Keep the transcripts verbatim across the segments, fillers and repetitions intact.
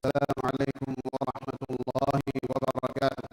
السلام عليكم ورحمة الله وبركاته.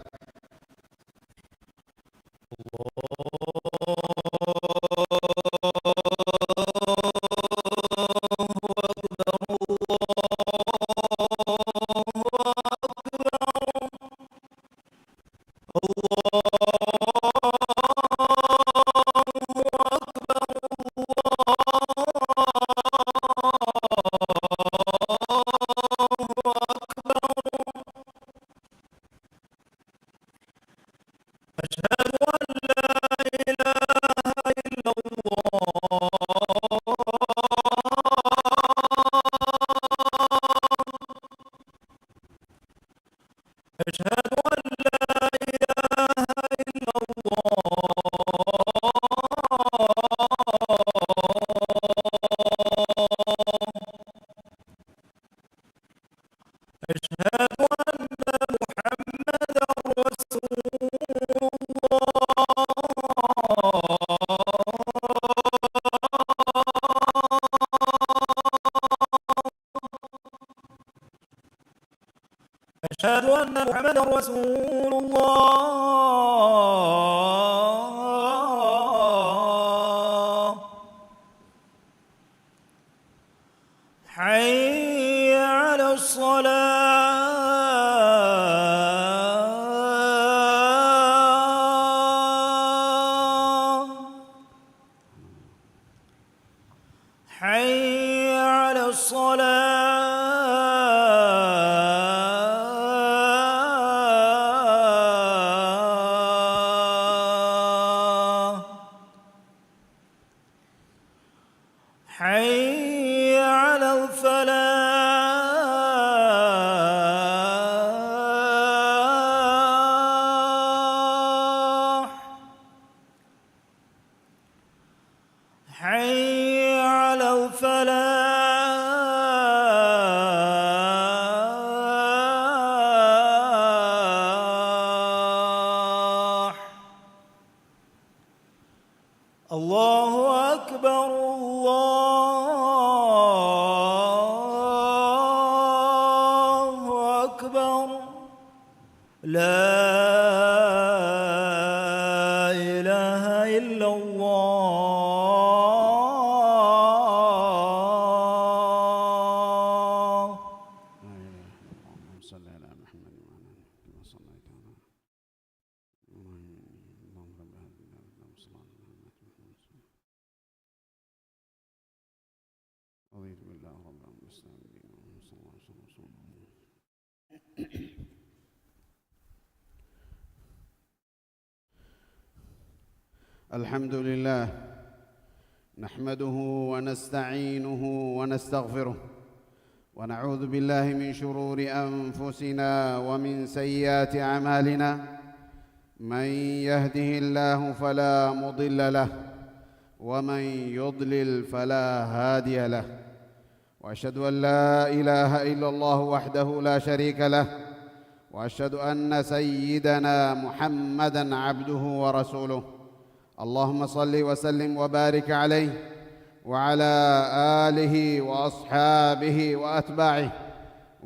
أشهد أن لا إله إلا الله. أشهد أن لا إله إلا الله. أشهد أن محمدا رسول الله. أشهد أن محمدا رسول الله. حي على الصلاة. حي على الصلاة. حي على الفلاح. حي على الفلاح. الله أكبر، الله أكبر. لا إله إلا الله. اللهم صل على محمد وعلى آل محمد كما صليت على إبراهيم. اللهم رب هذه الدعوة التامة والصلاة القائمة آت محمدا وسيلته. رضيت بالله ربا وبالإسلام دينا ومحمد صلى الله عليه وسلم رسولا. الحمد لله، نحمده ونستعينه ونستغفره، ونعوذ بالله من شرور أنفسنا ومن سيئات أعمالنا. من يهده الله فلا مضل له، ومن يضلل فلا هادي له. وأشهد أن لا إله إلا الله وحده لا شريك له، وأشهد أن سيدنا محمدا عبده ورسوله. اللهم صل وسلم وبارك عليه وعلى آله وأصحابه وأتباعه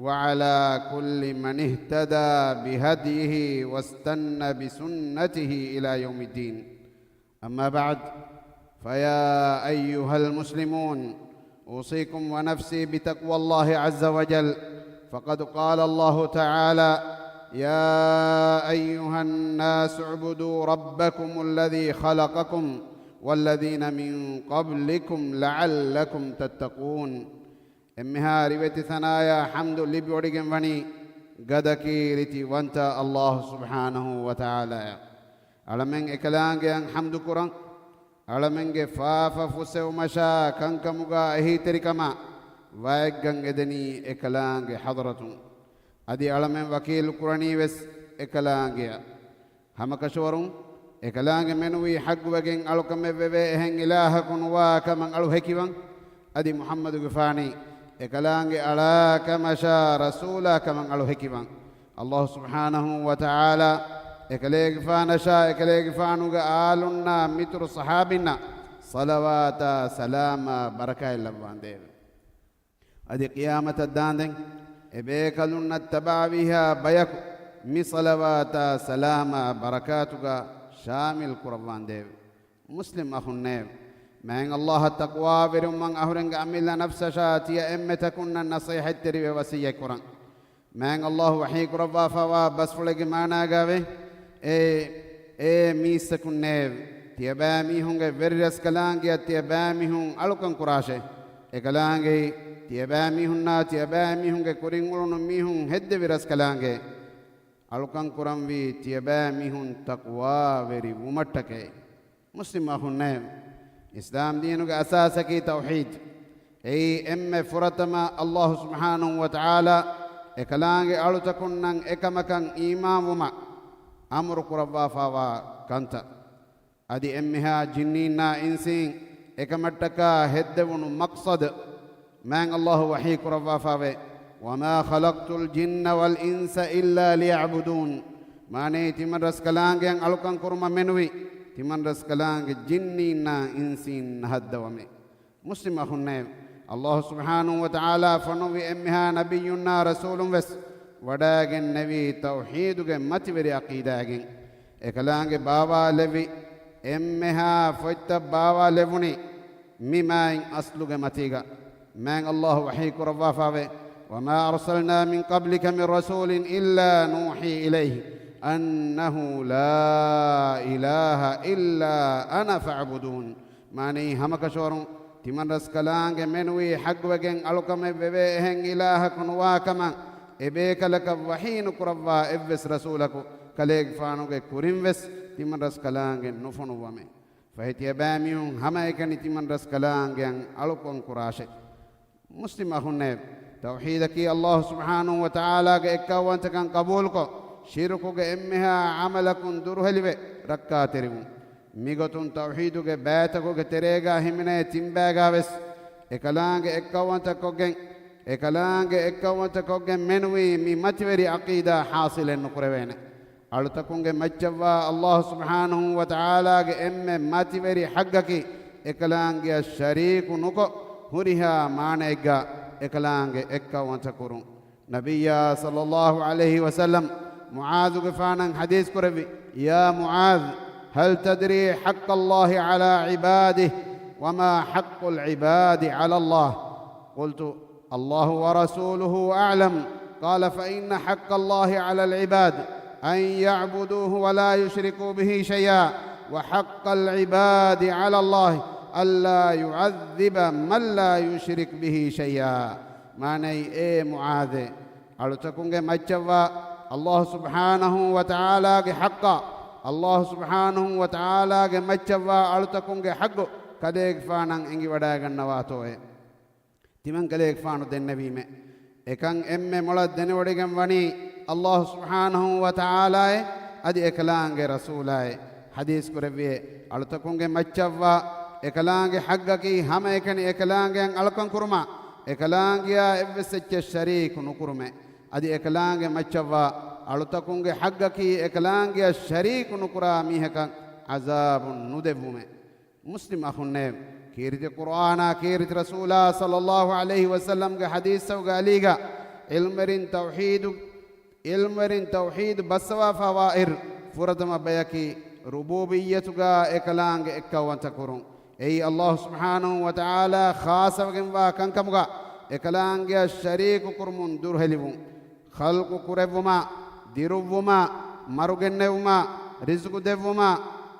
وعلى كل من اهتدى بهديه واستن بسنته إلى يوم الدين. أما بعد، فيا أيها المسلمون، أوصيكم ونفسي بتقوى الله عز وجل، فقد قال الله تعالى: يا أيها الناس اعبدوا ربكم الذي خلقكم والذين من قبلكم لعلكم تتقون. އެންމެހާ ރިވެތި ސަނާޔާ ޙަމްދު ލިބިވޮޑިގެން ވަނީ ގަދަކީރިތި ވަންތަ ﷲ ސުބްޙާނަހޫ ވަތަޢާލާއަށް. އަޅަމެން އެކަލާނގެއަށް ޙަމްދު ކުރަން. އަޅަމެންގެ ފާފަ ފުއްސެވުމަށާ ކަންކަމުގާ އެހީތެރިކަމާ ވާތްގަން އެދެނީ އެކަލާނގެ ޙަޟްރަތުން. އަދި އަޅަމެން ވަކީލު ކުރަނީވެސް އެކަލާނގެއަށް. ހަމަކަށަވަރުން އެކަލާނގެ މެނުވީ ޙައްޤުވެގެން އަޅުކަމެއްވެވޭ އެހެން އިލާހަކު ނުވާ ކަމަށް އަޅު ހެކިވަން. އަދި މުޙައްމަދުގެފާނީ އެކަލާނގެ އަޅާ ކަމަށާ ރަސޫލާ ކަމަށް އަޅު ހެކިވަން. ﷲ ސުބްޙާނަހޫ ވަތަޢާލާ އެކަލޭގެފާނަށާ އެކަލޭގެފާނުގެ އާލުންނާ މިތުރު ޞަޙާބީންނަށް ޞަލަވާތާ ސަލާމާ ބަރަކާތް ލައްވާނދޭވެ. އަދި ޤިޔާމަތަށް ދާންދެން އެބޭކަލުންނަށް ތަބާވީހާ ބަޔަކު މި ޞަލަވާތާ ސަލާމާ ބަރަކާތުގަ ޝާމިލް ކުރައްވާނދޭވެ. މުސްލިމް އަޚުންނޭވެ! މާތް ﷲ އަށް ތަޤްވާވެރިވުމަށް އަހުރެންގެ އަމިއްލަ ނަފްސަށާ ތިޔަ އެންމެ ތަކުންނަށް ނަޞޭޙަތްތެރިވެ ވަޞިއްޔަތް ކުރަން. މާތް ﷲ ވަޙީ ކުރައްވާފަވާ ބަސްފުޅެއްގެ މާނާގައިވޭ، އޭ، އޭ މީސްތަކުންނޭވެ! ތިޔަބައިމީހުންގެ ވެރިރަސްކަލާނގެއަށް ތިޔަބައިމީހުން އަޅުކަން ކުރާށޭ. އެކަލާނގެއީ، ތިޔަބައިމީހުންނާ ތިޔަބައިމީހުންގެ ކުރިން އުޅުނު މީހުން ހެއްދެވި ރަސްކަލާނގެ. އަޅުކަން ކުރަންވީ ތިޔަބައިމީހުން ތަޤްވާވެރި ވުމަށްޓަކައި. މުސްލިމް އަޚުންނޭވެ! އިސްލާމް ދީނުގެ އަސާސަކީ ތައުޙީދު. އެއީ އެންމެ ފުރަތަމަ ﷲ ސުބްޙާނަހޫ ވަތަޢާލާ އެކަލާނގެ އަޅުތަކުންނަށް އެކަމަކަށް އީމާންވުމަށް އަމުރު ކުރައްވާފަވާ ކަންތައް. އަދި އެންމެހާ ޖިންނީންނާ އިންސީން އެކަމަށްޓަކާ ހެއްދެވުނު މަޤްޞަދު. މާތް ﷲ ވަޙީ ކުރައްވާފަވޭ، وما خلقت الجن والإنس إلا ليعبدون. މާނައީ، ތިމަން ރަސްކަލާނގެއަށް އަޅުކަން ކުރުމަށް މެނުވީ، ތިމަން ރަސްކަލާނގެ ޖިންނީންނާ އިންސީން ނަހައްދަވަމޭ. މުސްލިމް އަޚުންނޭވެ! ﷲ ސުބްޙާނަހޫ ވަތަޢާލާ ފޮނުއްވި އެންމެހާ ނަބިއްޔުންނާ ރަސޫލުން ވެސް ވަޑައިގެންނެވީ ތައުޙީދުގެ މަތިވެރި ޢަޤީދާގެން. އެކަލާނގެ ބާވާލެއްވި އެންމެހާ ފޮތްތައް ބާވާލެއްވުނީ މި މާތް އަޞްލުގެ މަތީގަ. މާތް ﷲ ވަޙީ ކުރައްވާފަވޭ، وما أرسلنا من قبلك من رسول إلا نوحي إليه أنه لا إله إلا أنا فاعبدون. މާނައީ، ހަމަކަށަވަރުން ތިމަން ރަސްކަލާނގެ މެނުވީ ޙައްޤުވެގެން އަޅުކަމެއް ވެވޭ އެހެން އިލާހަކު ނުވާ ކަމަށް އެބޭކަލަކަށް ވަޙީ ނުކުރައްވާ އެއްވެސް ރަސޫލަކު ކަލޭގެފާނުގެ ކުރިން ވެސް ތިމަން ރަސްކަލާނގެ ނުފޮނުއްވަމޭ. ފަހެ ތިޔަބައިމީހުން ހަމައެކަނި ތިމަން ރަސްކަލާނގެއަށް އަޅުކަން ކުރާށޭ. މުސްލިމް އަޚުންނޭވެ! ތައުޙީދަކީ ﷲ ސުބްޙާނަހޫ ވަތަޢާލާގެ އެއްކައުވަންތަކަން ޤަބޫލުކޮށް، ޝިރުކުގެ އެންމެހާ ޢަމަލަކުން ދުރުހެލިވެ، ރައްކާތެރިވުން. މިގޮތުން ތައުޙީދުގެ ބައިތަކުގެ ތެރޭގަ ހިމެނޭ ތިންބައިގަ ވެސް އެކަލާނގެ އެއްކައުވަންތަކޮށްގެން، އެކަލާނގެ އެއްކައުވަންތަކޮށްގެން މެނުވީ މި މަތިވެރި ޢަޤީދާ ޙާޞިލެއް ނުކުރެވޭނެ. އަޅުތަކުންގެ މައްޗަށްވާ ﷲ ސުބްޙާނަހޫ ވަތަޢާލާގެ އެންމެ މަތިވެރި ޙައްޤަކީ، އެކަލާނގެއަށް ޝަރީކު ނުކޮށް، ހުރިހާ މާނައެއްގަ އެކަލާނގެ އެއްކައުވަންތަ ކުރުން. ނަބިއްޔާ ޞައްލައްލާހު ޢަލައިހި ވަސައްލަމް މުޢާޛުގެފާނަށް ޙަދީޘް ކުރެއްވި، يا معاذ، هل تدري حق الله على عباده وما حق العباد على الله؟ قلت، الله ورسوله أعلم. قال، فإن حق الله على العباد أن يعبدوه ولا يشركوا به شيئا، وحق العباد على الله ألا يعذب من لا يشرك به شيئا. މާނައީ، އޭ މުޢާޛޭ، އަޅުތަކުންގެ މައްޗަށްވާ ﷲ ސުބްޙާނަހޫ ވަތަޢާލާގެ ޙައްޤާ، ﷲ ސުބްޙާނަހޫ ވަތަޢާލާގެ މައްޗަށްވާ އަޅުތަކުންގެ ޙައްޤު ކަލޭގެފާނަށް އެނގިވަޑައިގަންނަވާތޯއޭ. ތިމަންކަލޭގެފާނު ދެންނެވީމޭ. އެކަން އެންމެ މޮޅަށް ދެނެވޮޑިގެން ވަނީ ﷲ ސުބްޙާނަހޫ ވަތަޢާލާއޭ، އަދި އެކަލާނގެ ރަސޫލާއޭ. ޙަދީޘް ކުރެއްވިއޭ، އަޅުތަކުންގެ މައްޗަށްވާ އެކަލާނގެ ޙައްޤަކީ ހަމައެކަނި އެކަލާނގެއަށް އަޅުކަން ކުރުމާ، އެކަލާނގެއާ އެއްވެސް އެއްޗެއް ޝަރީކު ނުކުރުމޭ. އަދި އެކަލާނގެ މައްޗަށްވާ އަޅުތަކުންގެ ޙައްޤަކީ އެކަލާނގެއަށް ޝަރީކު ނުކުރާ މީހަކަށް ޢަޒާބު ނުދެއްވުމޭ. މުސްލިމް އަޚުންނޭވެ! ކީރިތި ޤުރްއާނާ ކީރިތި ރަސޫލާ ޞައްލައްލާހު ޢަލައިހި ވަސައްލަމްގެ ޙަދީޘްތަކުގެ އަލީގަ ޢިލްމުވެރިން ތައުޙީދު، ޢިލްމުވެރިން ތައުޙީދު ބައްސަވާފަވާއިރު، ފުރަތަމަ ބަޔަކީ ރުބޫބިއްޔަތުގަ އެކަލާނގެ އެއްކައުވަންތަ ކުރުން. އެއީ ﷲ ސުބްޙާނަހޫ ވަތަޢާލާ ޚާއްޞަވެގެންވާ ކަންކަމުގަ އެކަލާނގެއަށް ޝަރީކު ކުރުމުން ދުރުހެލިވުން. ޚަލްޤު ކުރެއްވުމާ، ދިރުއްވުމާ، މަރުގެންނެވުމާ، ރިޒުޤު ދެއްވުމާ،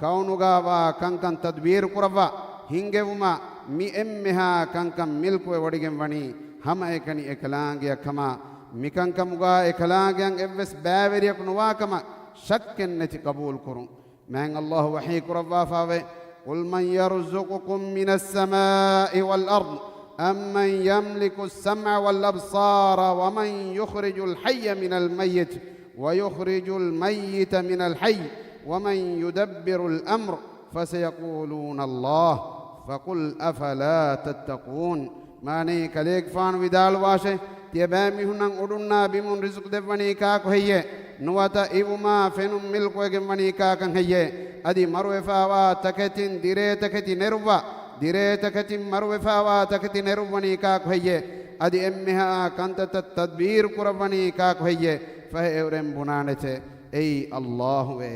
ކައުނުގަވާ ކަންކަން ތަދްބީރު ކުރައްވާ، ހިންގެވުމާ، މި އެންމެހާ ކަންކަން މިލްކުވެ ވޮޑިގެން ވަނީ ހަމައެކަނި އެކަލާނގެއަށް ކަމާ، މިކަންކަމުގަ އެކަލާނގެއަށް އެއްވެސް ބައިވެރިޔަކު ނުވާ ކަމަށް ޝައްކެއް ނެތި ޤަބޫލު ކުރުން. މާތް ﷲ ވަޙީ ކުރައްވާފަވޭ، قل من يرزقكم من السماء والأرض أمن يملك السمع والأبصار ومن يخرج الحي من الميت ويخرج الميت من الحي ومن يدبر الأمر فسيقولون الله فقل أفلا تتقون. މާނައީ، ކަލޭގެފާނު ވިދާޅުވާށޭ، ތިޔަބައިމީހުންނަށް އުޑުންނާ ބިމުން ރިޒުޤު ދެއްވަނީ ކާކު ހެއްޔޭ؟ ނުވަތަ އިވުމާ ފެނުން މިލްކުވެގެން ވަނީ ކާކަން ހެއްޔޭ؟ އަދި މަރުވެފަވާ ތަކެތިން ދިރޭ ތަކެތި ނެރުއްވާ، ދިރޭ ތަކެތިން މަރުވެފަވާ ތަކެތި ނެރުއްވަނީ ކާކު ހެއްޔޭ؟ އަދި އެންމެހާ ކަންތައްތައް ތަދްބީރު ކުރައްވަނީ ކާކު ހެއްޔޭ؟ ފަހެ އެއުރެން ބުނާނެތެ، އެއީ އައްލާހުވޭ.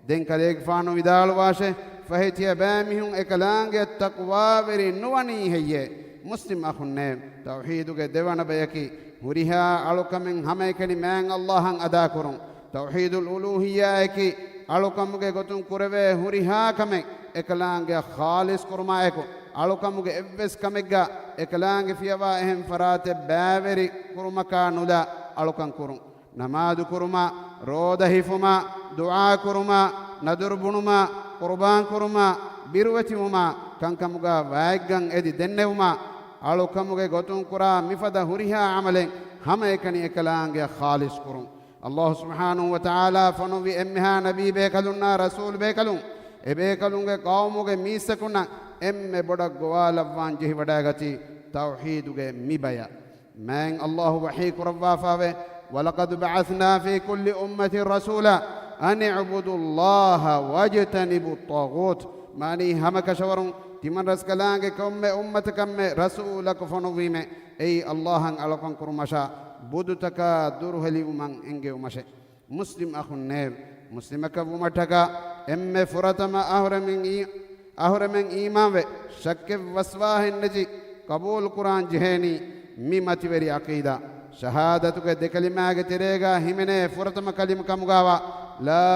ދެން ކަލޭގެފާނު ވިދާޅުވާށެ، ފަހެތިޔަބައިމީހުން އެކަލާނގެއަށް ތަޤްވާވެރި ނުވަނީ ހެއްޔޭ؟ މުސްލިމް އަޚުންނޭ، ތައުޙީދުގެ ދެވަނަ ބަޔަކީ، ހުރިހާ އަޅުކަމެއް ހަމައެކަނި މާތް އައްލާހަށް އަދާކުރުން. ތައުޙީދުލް އުލޫހިއްޔާއަކީ، އަޅުކަމުގެ ގޮތުން ކުރެވޭ ހުރިހާ ކަމެއް އެކަލާނގެއަށް ޚާލިޞް ކުރުމާއެކު، އަޅުކަމުގެ އެއްވެސް ކަމެއްގަ އެކަލާނގެ ފިޔަވާ އެހެން ފަރާތެއް ބައިވެރި ކުރުމަކާ ނުލާ އަޅުކަން ކުރުން. ނަމާދު ކުރުމާ، ރޯދަ ހިފުމާ، ދުޢާ ކުރުމާ، ނަދުރު ބުނުމާ، ޤުރުބާން ކުރުމާ، ބިރުވެތިވުމާ، ކަންކަމުގަ ވައިގަން އެދި ދެންނެވުމާ، އަޅުކަމުގެ ގޮތުން ކުރާ މިފަދަ ހުރިހާ ޢަމަލެއް ހަމައެކަނި އެކަލާނގެއަށް ޚާލިޞް ކުރުން. އައްލާހު ސުބްޙާނަހު ވަ ތަޢާލާ ފޮނުއްވި އެންމެހާ ނަބީ ބޭކަލުންނާ ރަސޫލު ބޭކަލުން، އެ ބޭކަލުންގެ ޤައުމުގެ މީސްތަކުންނަށް އެންމެ ބޮޑަށް ގޮވާލައްވާން ޖެހިވަޑައިގަތީ ތައުޙީދުގެ މި ބަޔަށް. މާތް އައްލާހު ވަޙީ ކުރައްވާފާވޭ، وَلَقَدْ بَعَثْنَا فِي كُلِّ أُمَّةٍ رَسُولًا أَنِ اعْبُدُوا اللَّهَ وَاجْتَنِبُوا الطَّاغُوتَ. މާނީ ހަމަކަށަވަރުން ތިމަން ރަސްކަލާނގެ ކޮންމެ އުއްމަތަކަށްމެ ރަސޫލަކު ފޮނުއްވީމޭ، އެއީ އައްލާހަށް އަޅުކަން ކުރުމަށާ ބުދުތަކާ ދުރުހެލިވުމަށް އެންގެވުމަށޭ. މުސްލިމް އަޚުންނޭވެ! މުސްލިމަކަށް ވުމަށްޓަކާ އެންމެ ފުރަތަމަ އަހުރެމެން އީ-، އަހުރެމެން އީމާންވެ، ޝައްކެއް ވަސްވާހެއްނެތި ޤަބޫލު ކުރާން ޖެހޭނީ މި މަތިވެރި ޢަޤީދާ. ޝަހާދަތުގެ ދެކަލިމާގެ ތެރޭގާ ހިމެނޭ ފުރަތަމަ ކަލިމަ ކަމުގާވާ لا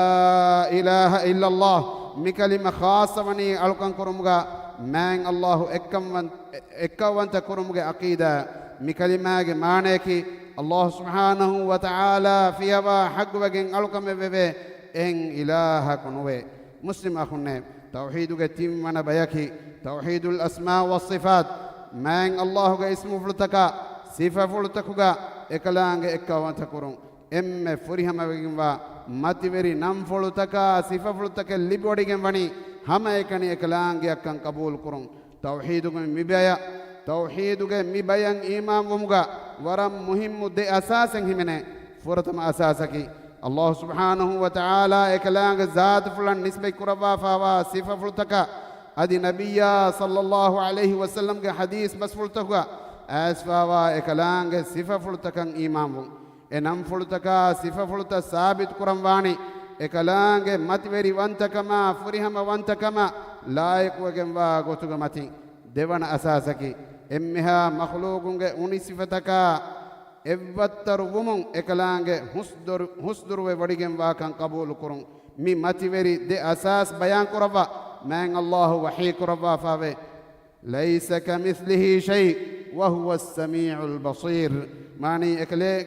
إله إلا الله މި ކަލިމަ ޚާއްޞަވަނީ އަޅުކަން ކުރުމުގާ މާތް އައްލާހު އެއްކަންވަން-، އެއްކައުވަންތަ ކުރުމުގެ ޢަޤީދާ. މި ކަލިމާގެ މާނަޔަކީ، އައްލާހު ސުބްޙާނަހު ވަ ތަޢާލާ ފިޔަވާ ޙައްޤުވެގެން އަޅުކަމެއް ވެވޭ އެހެން އިލާހަކު ނުވޭ. މުސްލިމް އަޚުންނޭ، ތައުޙީދުގެ ތިންވަނަ ބަޔަކީ، ތައުޙީދުލް އަސްމާ ވައްޞިފާތް، މާތް އައްލާހުގެ އިސްމުފުޅުތަކާ ސިފަފުޅުތަކުގަ އެކަލާނގެ އެއްކައުވަންތަ ކުރުން. އެންމެ ފުރިހަމަވެގެންވާ މަތިވެރި ނަންފުޅުތަކާ ސިފަފުޅުތަކެއް ލިބިވަޑިގެން ވަނީ ހަމައެކަނި އެކަލާނގެއަށްކަން ޤަބޫލު ކުރުން. ތައުޙީދުގެ މި ބަޔަށް، ތައުޙީދުގެ މި ބަޔަށް އީމާންވުމުގަ ވަރަށް މުހިއްމު ދެ އަސާސެއް ހިމެނޭ. ފުރަތަމަ އަސާސަކީ، އައްލާހު ސުބްޙާނަހު ވަ ތަޢާލާ އެކަލާނގެ ޒާތުފުޅަށް ނިސްބަތް ކުރައްވާފާވާ ސިފަފުޅުތަކާ، އަދި ނަބިއްޔާ ޞައްލައްލާހު ޢަލައިހި ވަސައްލަމްގެ ޙަދީޘް ބަސްފުޅުތަކުގަ އައިސްފާވާ އެކަލާނގެ ސިފަފުޅުތަކަށް އީމާންވުން. އެ ނަންފުޅުތަކާ ސިފަފުޅުތައް ސާބިތުކުރަން ވާނީ، އެކަލާނގެ މަތިވެރިވަންތަކަމާ ފުރިހަމަވަންތަކަމާ ލާއިޤުވެގެންވާ ގޮތުގެ މަތިން. ދެވަނަ އަސާސަކީ، އެންމެހާ މަޚްލޫޤުންގެ އުނި ސިފަތަކާ އެއްވައްތަރު ވުމުން އެކަލާނގެ ހުސްދޮރު-، ހުސްދުރުވެ ވޮޑިގެންވާކަން ޤަބޫލުކުރުން. މި މަތިވެރި ދެ އަސާސް ބަޔާންކުރައްވާ، މާތް އައްލާހު ވަޙީ ކުރައްވާފާވޭ، ليس كمثله شيء وهو السميع البصير. މާނީ އެކަލޭ-،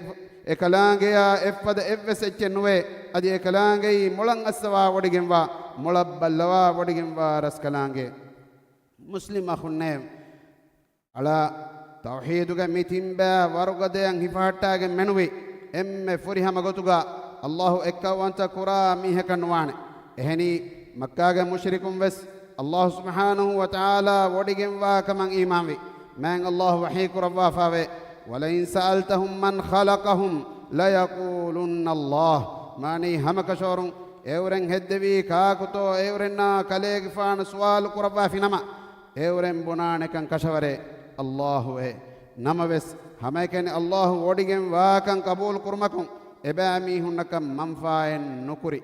އެކަލާނގެޔާ އެއްފަދަ އެއްވެސް އެއްޗެއް ނުވޭ. އަދި އެކަލާނގެއީ މޮޅަށް އައްސަވާ ވޮޑިގެންވާ، މޮޅަށް ބައްލަވާ ވޮޑިގެންވާ ރަސްކަލާނގެ. މުސްލިމް އަޚުންނޭ، އަޅާ، ތައުޙީދުގެ މި ތިންބައި ވަރުގަދަޔަށް ހިފަހައްޓާގެން މެނުވީ އެންމެ ފުރިހަމަ ގޮތުގަ އައްލާހު އެއްކައުވަންތަ ކުރާ މީހަކަށް ނުވާނެ. އެހެނީ، މައްކާގެ މުޝްރިކުން ވެސް އައްލާހު ސުބްޙާނަހު ވަ ތަޢާލާ ވޮޑިގެންވާ ކަމަށް އީމާންވި. މާތް އައްލާހު ވަޙީ ކުރައްވާފާވޭ، ولئن سألتهم من خلقهم ليقولن الله. މާނީ ހަމަކަށަވަރުން އެއުރެން ހެއްދެވީ ކާކުތޯ އެއުރެންނާ ކަލޭގެފާނު ސުވާލު ކުރައްވާފިނަމަ، އެއުރެން ބުނާނެކަން ކަށަވަރޭ، އައްލާހުއޭ. ނަމަވެސް، ހަމައެކަނި އައްލާހު ވޮޑިގެން ވާކަން ޤަބޫލު ކުރުމަކުން އެބައިމީހުންނަކަށް މަންފާއެއް ނުކުރި.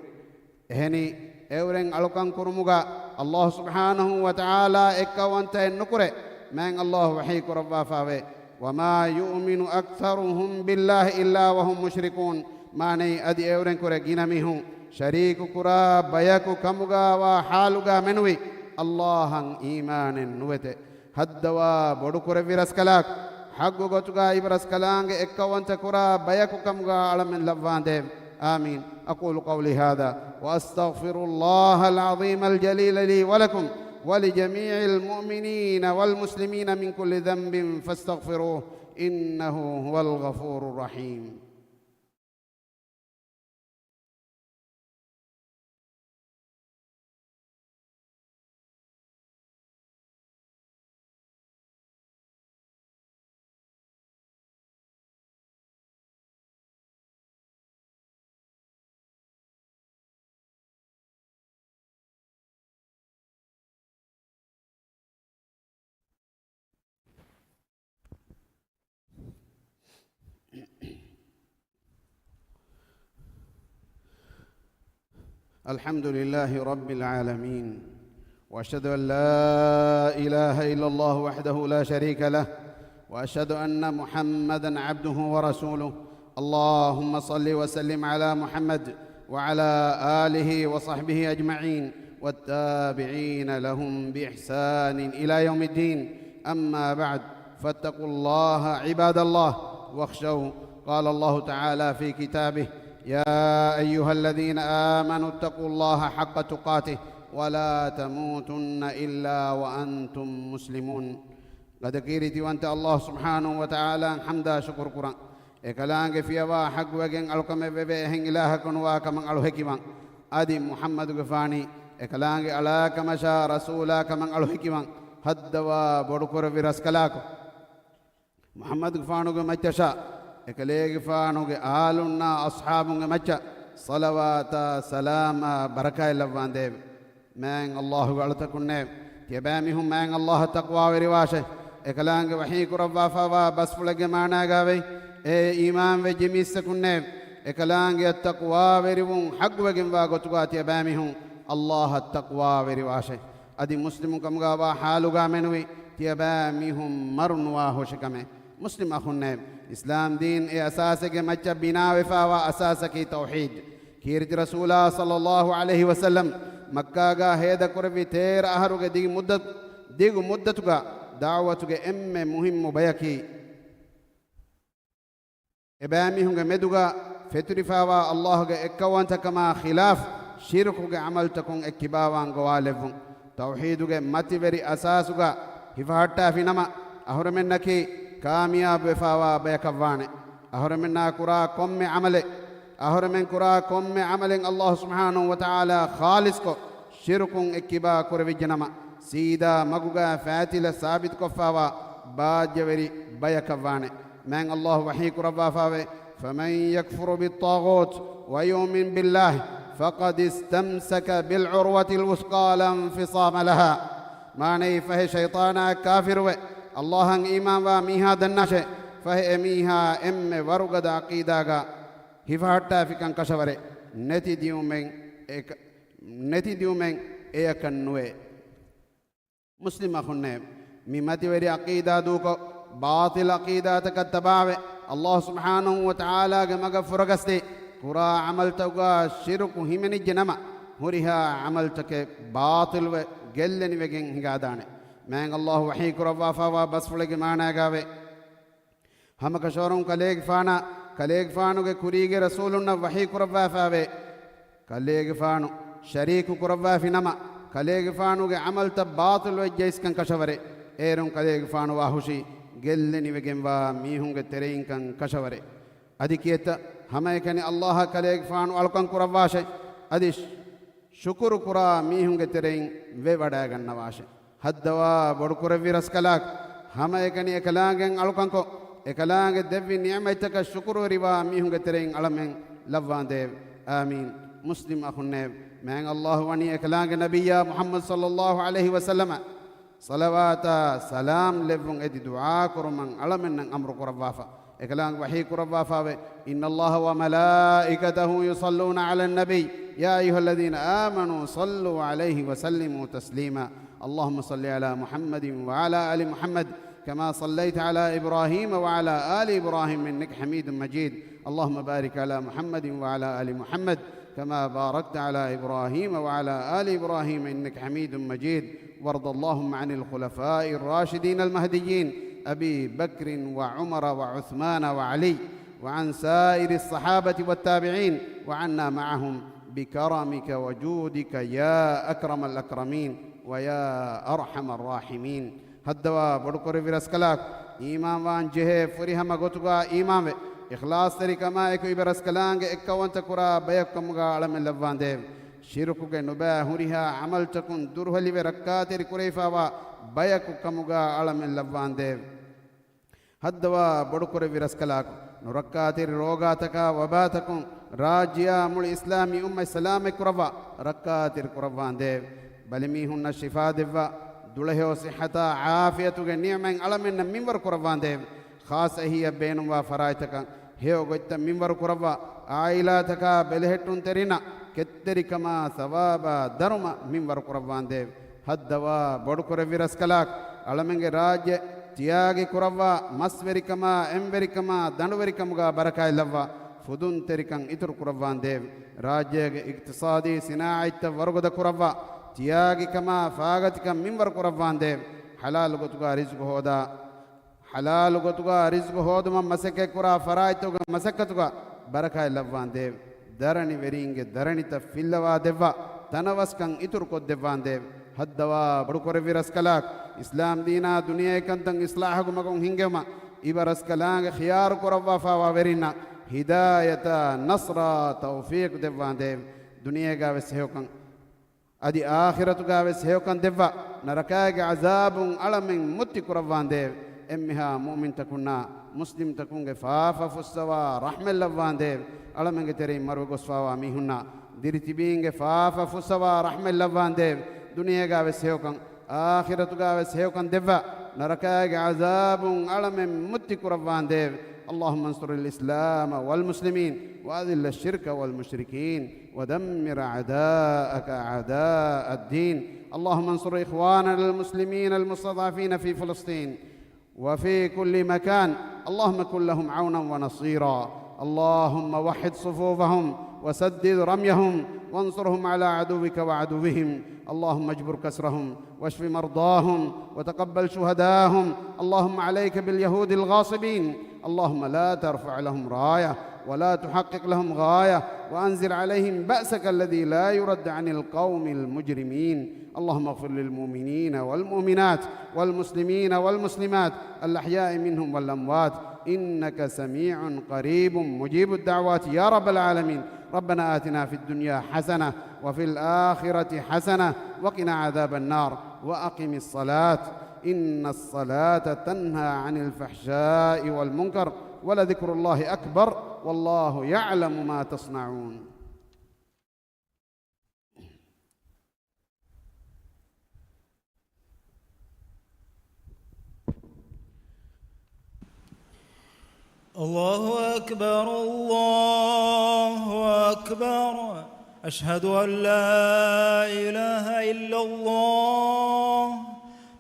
އެހެނީ، އެއުރެން އަޅުކަން ކުރުމުގަ އައްލާހު ސުބްޙާނަހު ވަ ތަޢާލާ އެއްކައުވަންތައެއް ނުކުރޭ. މާތް އައްލާހު ވަޙީ ކުރައްވާފާވޭ، وما يؤمن أكثرهم بالله إلا وهم مشركون. މާނައީ، އަދި އެއުރެން ކުރެ ގިނަ މީހުން ޝަރީކު ކުރާ ބަޔަކު ކަމުގާވާ ޙާލުގާ މެނުވީ، އައްލާހަށް އީމާނެއް ނުވެތެ. ހައްދަވާ ބޮޑުކުރެއްވި ރަސްކަލާކު، ޙައްޤު ގޮތުގާ އިބަ ރަސްކަލާނގެ އެއްކައުވަންތަ ކުރާ ބަޔަކު ކަމުގާ އަޅަމެން ލައްވާނދޭވެ. آمين. أقول قولي هذا وأستغفر الله العظيم الجليل لي ولكم ولجميع المؤمنين والمسلمين من كل ذنب فاستغفروه إنه هو الغفور الرحيم. الحمد لله رب العالمين، وأشهد أن لا إله إلا الله وحده لا شريك له، وأشهد أن محمدا عبده ورسوله. اللهم صل وسلم على محمد وعلى آله وصحبه أجمعين والتابعين لهم بإحسان إلى يوم الدين. أما بعد، فاتقوا الله عباد الله واخشوه. قال الله تعالى في كتابه: يا أيها الذين آمنوا اتقوا الله حق تقاته ولا تموتن إلا وأنتم مسلمون. ގަދަކީރިތިވަންތަ ﷲ ސުބްޙާނަހޫ ވަތަޢާލާ ޙަމްދާ ޝުކުރު ކުރަން. އެކަލާނގެ ފިޔަވާ ޙައްޤުވެގެން އަޅުކަމެއް ވެވޭ އެހެން އިލާހަކު ނުވާ ކަމަށް އަޅު ހެކިވަން. އަދި މުޙައްމަދުގެފާނީ އެކަލާނގެ އަޅާ ކަމަށާ ރަސޫލާ ކަމަށް އަޅު ހެކިވަން. ހައްދަވާ ބޮޑުކުރެއްވި ރަސްކަލާކޮ، މުޙައްމަދުގެފާނުގެ މައްޗަށާ، އެކަލޭގެފާނުގެ އާލުންނާ އަޞްޙާބުންގެ މައްޗަށް ޞަލަވާތާ ސަލާމާ ބަރަކާތް ލައްވާނދޭވެ. މާތް ﷲގެ އަޅުތަކުންނޭވެ! ތިޔަބައިމީހުން މާތް ﷲއަށް ތަޤްވާވެރިވާށޭ! އެކަލާނގެ ވަޙީ ކުރައްވާފައިވާ ބަސްފުޅެއްގެ މާނާގައިވެ، އޭ އީމާންވެއްޖެ މީސްތަކުންނޭވެ! އެކަލާނގެއަށް ތަޤްވާވެރިވުން ޙައްޤުވެގެންވާ ގޮތުގާ ތިޔަބައިމީހުން ﷲއަށް ތަޤްވާވެރިވާށޭ! އަދި މުސްލިމު ކަމުގާވާ ޙާލުގާ މެނުވީ ތިޔަބައިމީހުން މަރު ނުވާ ހުށިކަމެއް. މުސްލިމް އަޚުންނޭވެ! އިސްލާމް ދީން އެ އަސާސެއްގެ މައްޗަށް ބިނާވެފައިވާ އަސާސަކީ ތައުޙީދު. ކީރިތި ރަސޫލާ ޞައްލައްލާހު ޢަލައިހި ވަސައްލަމް މައްކާގާ ހޭދަކުރެއްވި ތޭރަ އަހަރުގެ ދިގު މުއްދަތު، ދިގު މުއްދަތުގާ ދަޢުވަތުގެ އެންމެ މުހިއްމު ބަޔަކީ، އެބައިމީހުންގެ މެދުގާ ފެތުރިފައިވާ ﷲގެ އެއްކައުވަންތަކަމާ ޚިލާފް ޝިރުކުގެ ޢަމަލުތަކުން އެއްކިބާވާން ގޮވާލެއްވުން. ތައުޙީދުގެ މަތިވެރި އަސާސުގާ ހިފަހައްޓާފި ނަމަ، އަހުރެމެންނަކީ ކާމިޔާބުވެފައިވާ ބަޔަކަށްވާނެ. އަހުރެމެންނާ ކުރާ ކޮންމެ ޢަމަލެއް، އަހުރެމެން ކުރާ ކޮންމެ ޢަމަލެއް ﷲ ސުބްޙާނަހޫ ވަތަޢާލާ ޚާލިޞްކޮށް، ޝިރުކުން އެއްކިބާ ކުރެވިއްޖެނަމަ، ސީދާ މަގުގާ ފައިތިލަ ސާބިތުކޮށްފައިވާ ބާއްޖަވެރި ބަޔަކަށްވާނެ. މާތް ﷲ ވަޙީ ކުރައްވާފައިވޭ، فمن يكفر بالطاغوت ويؤمن بالله فقد استمسك بالعروة الوثقى لا انفصام لها. މާނައީ، ފަހެ ޝައިޠާނާ ކާފިރުވެ، ﷲއަށް އީމާންވާ މީހާ ދަންނާށޭ، ފަހެ އެމީހާ އެންމެ ވަރުގަދަ ޢަޤީދާގާ ހިފަހައްޓާފިކަން ކަށަވަރެއް ނެތި ދިއުމެއް އެކަ-، ނެތި ދިއުމެއް އެޔަކަށް ނުވޭ. މުސްލިމް އަޚުންނޭ، މި މަތިވެރި ޢަޤީދާ ދޫކޮށް، ބާޠިލް ޢަޤީދާތަކަށް ތަބާވެ، ﷲ ސުބްޙާނަހޫ ވަތަޢާލާގެ މަގަށް ފުރަގަސްދީ، ކުރާ ޢަމަލުތަކުގާ ޝިރުކު ހިމެނިއްޖެ ނަމަ، ހުރިހާ ޢަމަލުތަކެއް ބާޠިލްވެ ގެއްލެނިވެގެން ހިނގާދާނެ. މާތް ﷲ ވަޙީ ކުރައްވާފައިވާ ބަސްފުޅެއްގެ މާނާގާވޭ، ހަމަކަށަވަރުން ކަލޭގެފާނާ، ކަލޭގެފާނުގެ ކުރީގެ ރަސޫލުންނަށް ވަޙީ ކުރައްވާފައިވޭ. ކަލޭގެފާނު ޝަރީކު ކުރައްވާފި ނަމަ، ކަލޭގެފާނުގެ ޢަމަލުތައް ބާޠިލްވެއްޖައިސްކަން ކަށަވަރެއް. އޭރުން ކަލޭގެފާނު ވާހުށީ ގެއްލެނިވެގެންވާ މީހުންގެ ތެރެއިންކަން ކަށަވަރެއް. އަދި ކިއެއްތަ؟ ހަމައެކަނި ﷲއަށް ކަލޭގެފާނު އަޅުކަން ކުރައްވާށޭ. އަދި ޝު-، ޝުކުރު ކުރާ މީހުންގެ ތެރެއިން ވެވަޑައިގަންނަވާށޭ. ހައްދަވާ ބޮޑުކުރެއްވި ރަސްކަލާކޮ، ހަމައެކަނި އެކަލާނގެއަށް އަޅުކަންކޮށް، އެކަލާނގެ ދެއްވި ނިޢުމަތްތަކަށް ޝުކުރުވެރިވާ މީހުންގެ ތެރެއިން އަޅަމެން ލައްވާނދޭވެ. އާމީން. މުސްލިމް އަޚުންނޭވެ! މާތް ﷲ ވަނީ އެކަލާނގެ ނަބިއްޔާ މުޙައްމަދު ޞައްލައްލާހު ޢަލައިހި ވަސައްލަމަށް ޞަލަވާތާ ސަލާމް ލެއްވުން އެދި ދުޢާ ކުރުމަށް އަޅަމެންނަށް އަމުރު ކުރައްވާފަ. އެކަލާނގެ ވަޙީ ކުރައްވާފައިވޭ، إن الله وملائكته يصلون على النبي يا أيها الذين آمنوا صلوا عليه وسلموا تسليما. اللهم صل على محمد وعلى آل محمد كما صليت على إبراهيم وعلى آل إبراهيم إنك حميد مجيد. اللهم بارك على محمد وعلى آل محمد كما باركت على إبراهيم وعلى آل إبراهيم إنك حميد مجيد. وارض اللهم عن الخلفاء الراشدين المهديين أبي بكر وعمر وعثمان وعلي وعن سائر الصحابة والتابعين وعنا معهم بكرمك وجودك يا أكرم الأكرمين ويا أرحم الراحمين. ހައްދަވާ ބޮޑުކުރެއްވި ރަސްކަލާކޮ، އީމާންވާން ޖެހޭ ފުރިހަމަ ގޮތުގާ އީމާންވެ، އިޚްލާޞްތެރިކަމާއެކު އިބަ ރަސްކަލާނގެ އެއްކައުވަންތަ ކުރާ ބަޔަކު ކަމުގާ އަޅަމެން ލައްވާނދޭވެ. ޝިރުކުގެ ނުބައި ހުރިހާ ޢަމަލުތަކުން ދުރުހެލިވެ ރައްކާތެރި ކުރެވިފައިވާ ބަޔަކު ކަމުގާ އަޅަމެން ލައްވާނދޭވެ. ހައްދަވާ ބޮޑުކުރެއްވި ރަސްކަލާކޮ، ނުރައްކާތެރި ރޯގާތަކާ ވަބާތަކުން ރާއްޖެއާ މުޅި އިސްލާމީ އުއްމަތް ސަލާމަތް ކުރައްވާ، ރައްކާތެރި ކުރައްވާނދޭވެ. ބަލިމީހުންނަށް ޝިފާ ދެއްވާ، ދުޅަހެޔޮ ޞިއްޙަތާ ޢާފިޔަތުގެ ނިޢުމަތް އަޅަމެންނަށް މިންވަރު ކުރައްވާނދޭވެ. ޚާއްޞަ އެހީއަށް ބޭނުންވާ ފަރާތްތަކަށް ހެޔޮ ގޮތްތައް މިންވަރު ކުރައްވާ، ޢާއިލާތަކާ ބެލެހެއްޓުންތެރިންނަށް ކެތްތެރިކަމާ ސަވާބާ ދަރުމަ މިންވަރު ކުރައްވާނދޭވެ. ހައްދަވާ ބޮޑުކުރެއްވި ރަސްކަލާކޮ، އަޅަމެންގެ ރާއްޖެ ތިޔާގި ކުރައްވާ މަސްވެރިކަމާ، އެންވެރިކަމާ، ދަނޑުވެރިކަމުގާ ބަރަކާތް ލައްވާ، ފުދުންތެރިކަން އިތުރު ކުރައްވާނދޭވެ. ރާއްޖޭގެ އިގްތިސާދީ ސިނާއަތްތައް ވަރުގަދަ ކުރައްވާ، ތިޔާގިކަމާ ފާގަތިކަން މިންވަރު ކުރައްވާނދޭވެ. ޙަލާލު ގޮތުގާ ރިޒްގު ހޯދާ، ޙަލާލު ގޮތުގާ ރިޒްގު ހޯދުމަށް މަސައްކަތްކުރާ ފަރާތްތަކުގެ މަސައްކަތުގަ ބަރަކާތް ލައްވާނދޭވެ. ދަރަނިވެރީންގެ ދަރަނިތައް ފިއްލަވާ ދެއްވާ، ތަނަވަސްކަން އިތުރު ކޮށްދެއްވާނދޭވެ. ހައްދަވާ ބޮޑުކުރެއްވި ރަސްކަލާކޮ، އިސްލާމް ދީނާ ދުނިޔެ ކަންތައް އިސްލާހުގެ މަގުން ހިންގެވުމަށް އިބަ ރަސްކަލާނގެ ޚިޔާރު ކުރައްވާފާވާ ވެރިންނަށް ހިދާޔަތާ، ނަޞްރާ، ތައުފީޤު ދެއްވާނދޭވެ. ދުނިޔޭގާވެސް ހެޔޮކަން، އަދި އާޚިރަތުގާވެސް ހެޔޮކަން ދެއްވާ، ނަރަކާގެ ޢަޒާބުން އަޅަމެން މުއްތި ކުރައްވާނދޭވެ. އެންމެހާ މުއުމިންތަކުންނާ މުސްލިމްތަކުންގެ ފާފަ ފުއްސަވާ ރަޙްމަތް ލައްވާނދޭވެ. އަޅަމެންގެ ތެރެއިން މަރުވެ ގޮސްފާވާ މީހުންނާ ދިރިތިބީންގެ ފާފަ ފުއްސަވާ ރަޙްމަތް ލައްވާނދޭވެ. ދުނިޔޭގާވެސް ހެޔޮކަން، އާޚިރަތުގާވެސް ހެޔޮކަން ދެއްވާ، ނަރަކާގެ ޢަޒާބުން އަޅަމެން މުއްތި ކުރައްވާނދޭވެ. اللهم انصر الإسلام والمسلمين وأذل الشرك والمشركين ودمر أعداءك أعداء الدين. اللهم انصر إخواننا المسلمين المستضعفين في فلسطين وفي كل مكان. اللهم كن لهم عونا ونصيرا. اللهم وحد صفوفهم وسدد رميهم وانصرهم على عدوك وعدوهم. اللهم اجبر كسرهم واشف مرضاهم وتقبل شهداهم. اللهم عليك باليهود الغاصبين. اللهم لا ترفع لهم راية ولا تحقق لهم غاية وأنزل عليهم بأسك الذي لا يرد عن القوم المجرمين. اللهم اغفر للمؤمنين والمؤمنات والمسلمين والمسلمات الأحياء منهم والأموات إنك سميع قريب مجيب الدعوات يا رب العالمين. ربنا آتنا في الدنيا حسنة وفي الآخرة حسنة وقنا عذاب النار. وأقم الصلاة إن الصلاة تنهى عن الفحشاء والمنكر ولذكر الله أكبر والله يعلم ما تصنعون. الله أكبر، الله أكبر. أشهد أن لا إله إلا الله.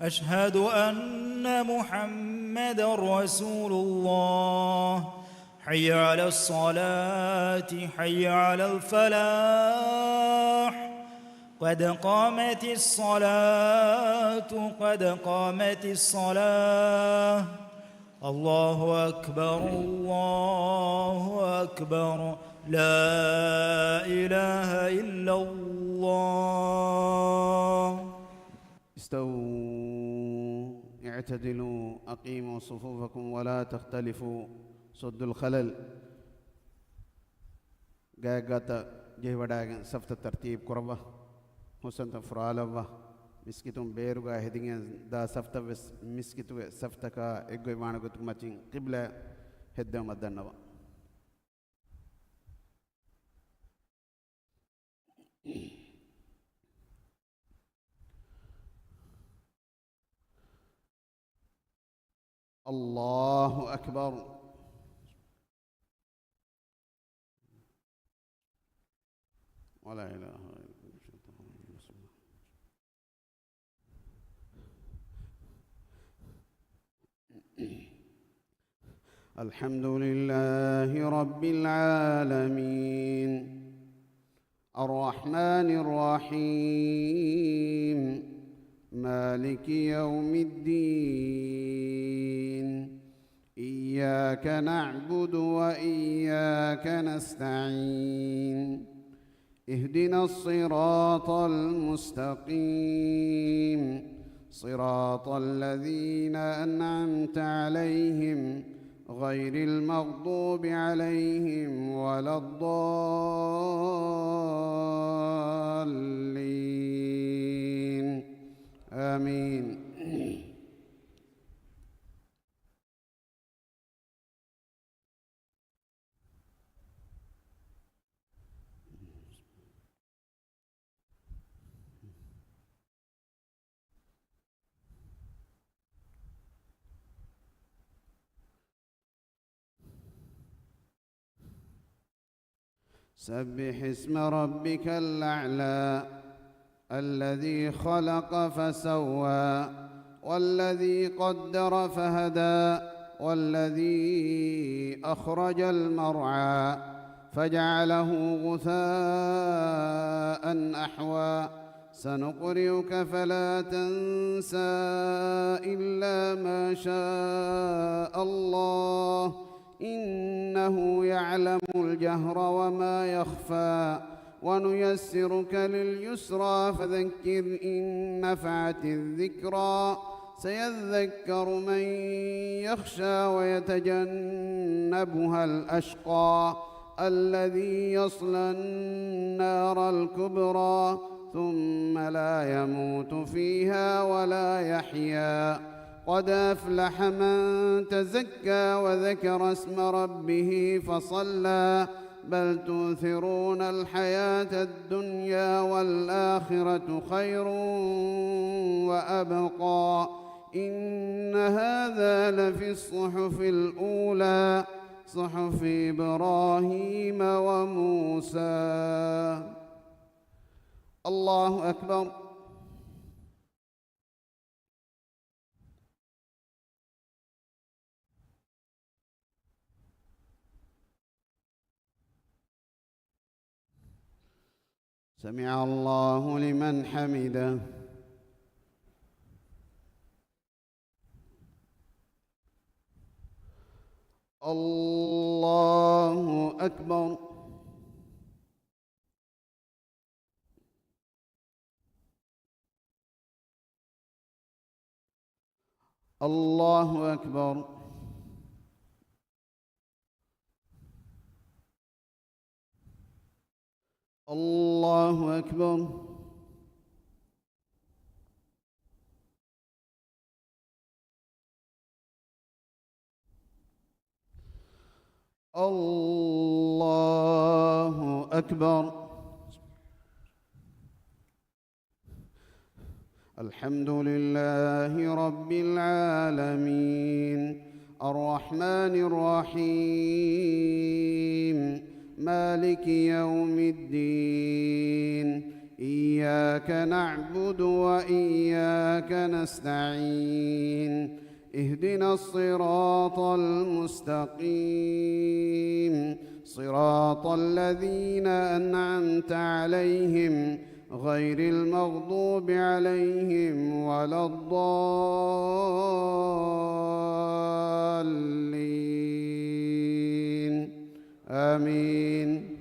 أشهد أن محمدا رسول الله. حي على الصلاة، حي على الفلاح. قد قامت الصلاة، قد قامت الصلاة. الله أكبر، الله أكبر. لا إله إلا الله. استووا، اعتدلوا، أقيموا صفوفكم ولا تختلفوا. سدوا الخلل. ގާތްގާތަށް ޖެހިވަޑައިގެން ސަފްތައް ތަރްތީބު ކުރައްވާ. ހުސްއަންތަން ފުރާލައްވާ. މިސްކިތުން ބޭރުގަ ހެދިގެން ދާ ސަފްތައް ވެސް މިސްކިތުގެ ސަފްތަކާ އެއްގޮތް ވާނެ ގޮތުގެ މަތިން ޤިބްލާއަށް ހެއްދެވުމަށް ދަންނަވާ. الله أكبر. ولا إله إلا الله. الحمد لله رب العالمين. الرحمن الرحيم. مالك يوم الدين. إياك نعبد وإياك نستعين. اهدنا الصراط المستقيم، صراط الذين أنعمت عليهم، غير المغضوب عليهم ولا الضالين. آمين. سبح اسم ربك الأعلى الذي خلق فسوى والذي قدر فهدى والذي أخرج المرعى فجعله غثاء أحوى سنقرئك فلا تنسى إلا ما شاء الله إنه يعلم الجهر وما يخفى ونيسرك لليسرى فذكر إن نفعت الذكرى سيذكر من يخشى ويتجنبها الأشقى الذي يصلى النار الكبرى ثم لا يموت فيها ولا يحيا قد أفلح من تزكى وذكر اسم ربه فصلى بل تؤثرون الحياة الدنيا والآخرة خير وأبقى إن هذا لفي الصحف الأولى صحف إبراهيم وموسى. الله أكبر. سمع الله لمن حمده. الله أكبر. الله أكبر. الله أكبر. الله أكبر. الحمد لله رب العالمين. الرحمن الرحيم. مالك يوم الدين. إياك نعبد وإياك نستعين. اهدنا الصراط المستقيم. صراط الذين أنعمت عليهم غير المغضوب عليهم ولا الضالين. آمين.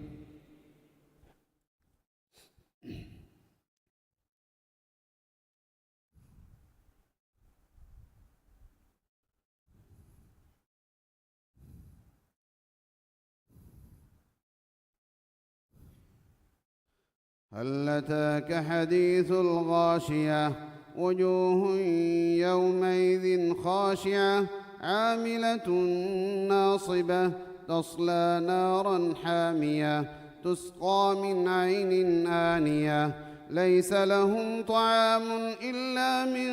هل أتاك حديث الغاشية. وجوه يومئذ خاشعة. عاملة ناصبة. تصلى نارا حامية. تسقى من عين آنية. ليس لهم طعام إلا من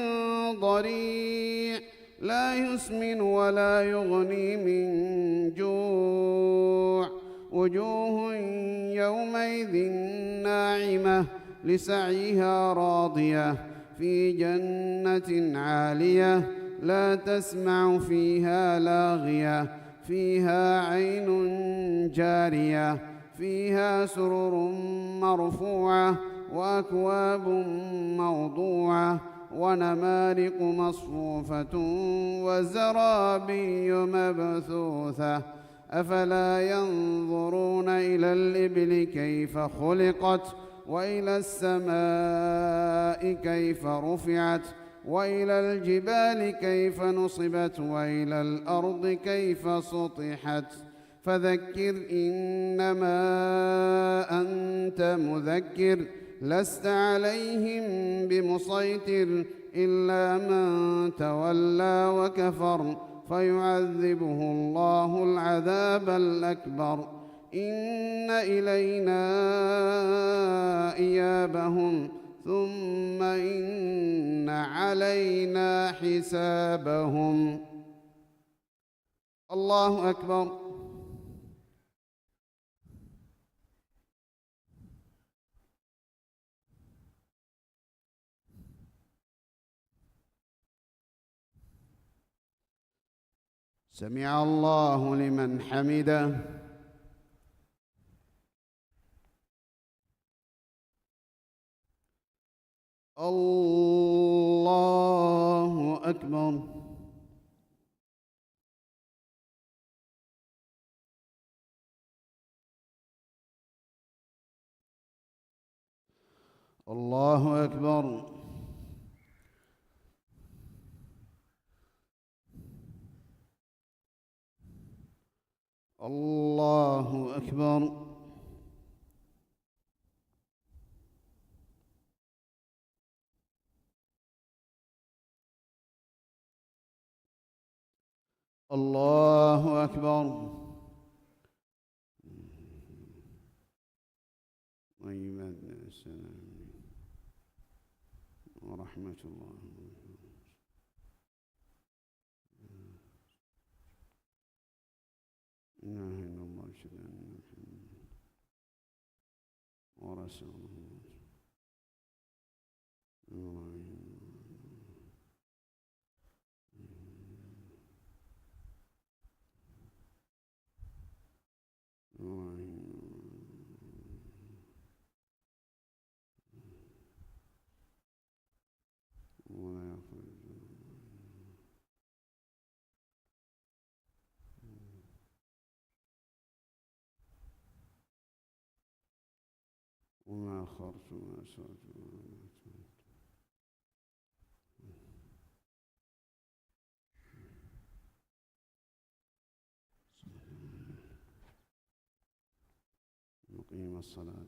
ضريع. لا يسمن ولا يغني من جوع. وجوه يومئذ ناعمة. لسعيها راضية. في جنة عالية. لا تسمع فيها لاغية. فيها عين جارية. فيها سرر مرفوعة. وأكواب موضوعة. ونمارق مصفوفة. وزرابي مبثوثة. أفلا ينظرون إلى الإبل كيف خلقت. وإلى السماء كيف رفعت. وإلى الجبال كيف نصبت. وإلى الأرض كيف سطحت. فذكر إنما أنت مذكر. لست عليهم بمسيطر. إلا من تولى وكفر. فيعذبه الله العذاب الأكبر. إن إلينا إيابهم. ثم إن علينا حسابهم. الله أكبر. سمع الله لمن حمده. الله أكبر. الله أكبر. الله أكبر. الله أكبر. طيب، السلام عليكم ورحمة الله وبركاته. لا إله إلا الله، أشهد أن محمدا ورسوله. وما أخرت وما أسررت وما أعلنت. مقيم الصلاة.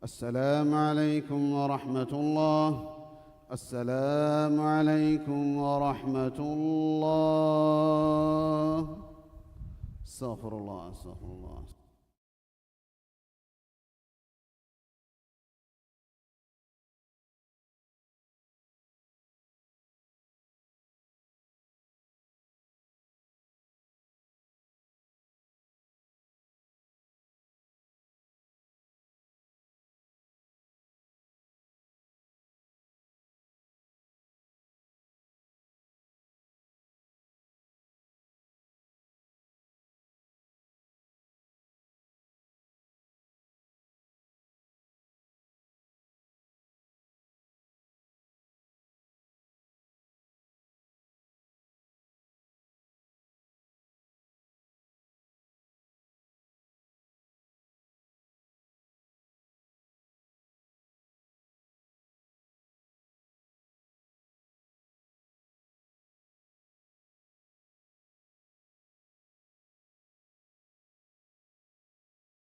السلام عليكم ورحمة الله. السلام عليكم ورحمة الله. أستغفر الله، أستغفر الله.